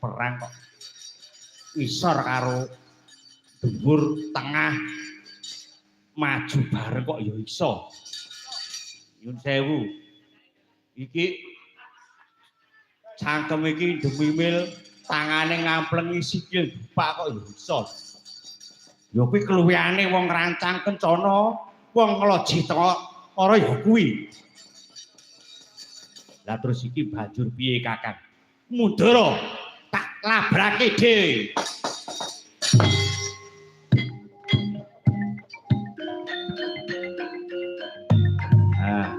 perang kok ngisor karo dhuwur tengah maju bareng kok ya iso. Nyun sewu. Iki cangkem iki demimil tangane ngamplengi sikil dupak kok ya iso. Ya kuwi keluwihane wong rancang kencana, wong ngloji teko ora ya kuwi. Lah terus iki banjur piye Kakang? Mundara tak labrake dhewe. Ah.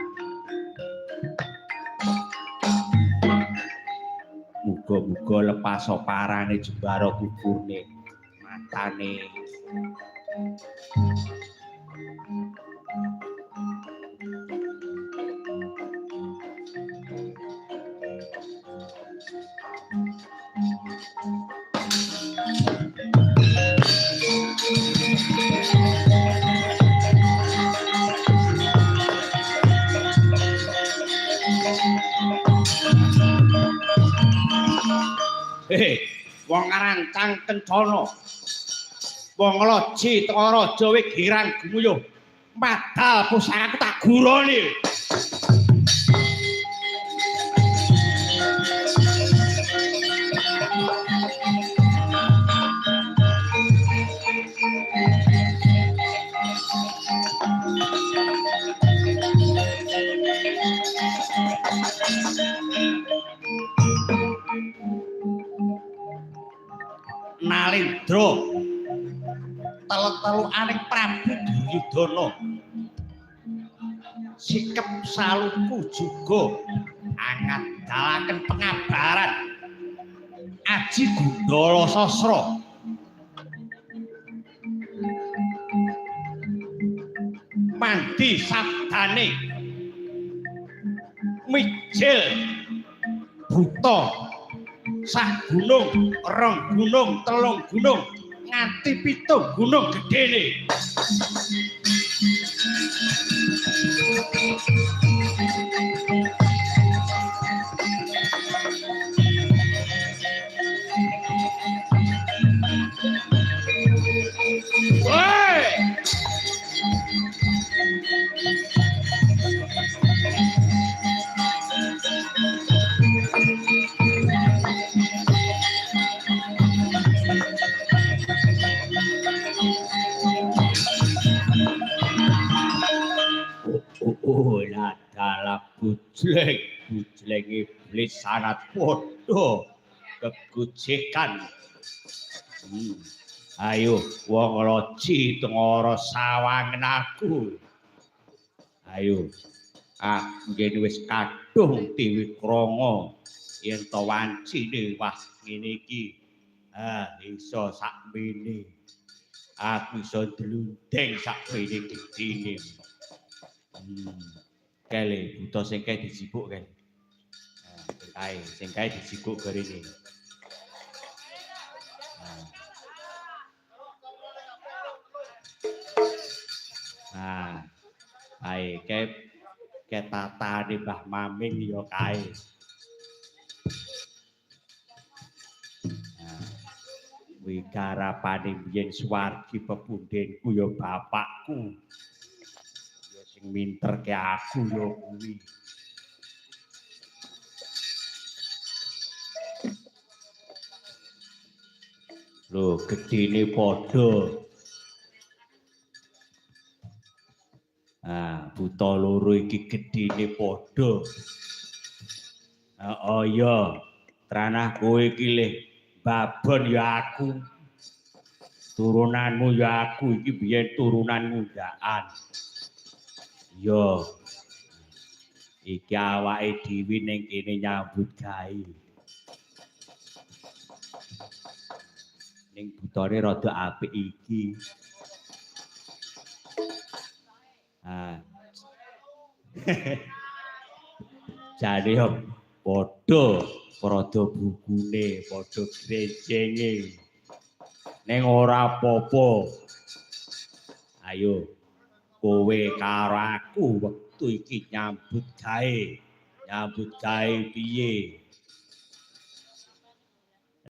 Muga-muga lepas parane jembara kuburne matane. Hei, wong rancang kencana. Wong loji teko raja we girang gumuyuh. Madal pusakaku tak gurone. Nalendra telu-telu aning Prabu Duryudana sikep saluku juga angadalaken pengabaran Aji Gundala Sasra mandi sabdane mijil buta sak gunung, rong gunung, telung gunung, nganti pitung gunung gedene. Woi! Oh, ladalah bujleng, bujleng iblis sangat padha kegujekan. Ayo wong loji tengara sawangen aku. Ayo. Ah, ngene wis kadung tiwikranga yen to wancine wah ngene iki. Ah, iso sakmene. Aku iso dlundeng sakmene gedene. Kele buta sing kae dijipuk kae. Nah, sing kae dijipuk garene. Nah. Kae kae ketatane Mbah Maming ya kae. Nah, kuwi garapane biyen swargi pepundhenku ya bapakku. Ya sing minterke aku ya kuwi. Lho, gedene padha. Ah, buta loro iki gedene padha. Heeh ya, tranah kowe iki leh babon ya aku. Turunanmu ya aku iki biyen turunan ngundaan. Ya. Iki awake dhewe ning kene nyambut gawe. Ning butane rada apik iki. Ah. Jane yo padha, padha bukune, padha grecenge. Ning ora apa-apa. Ayo kowe karo aku wektu iki nyambut gawe. Nyambut gawe piye?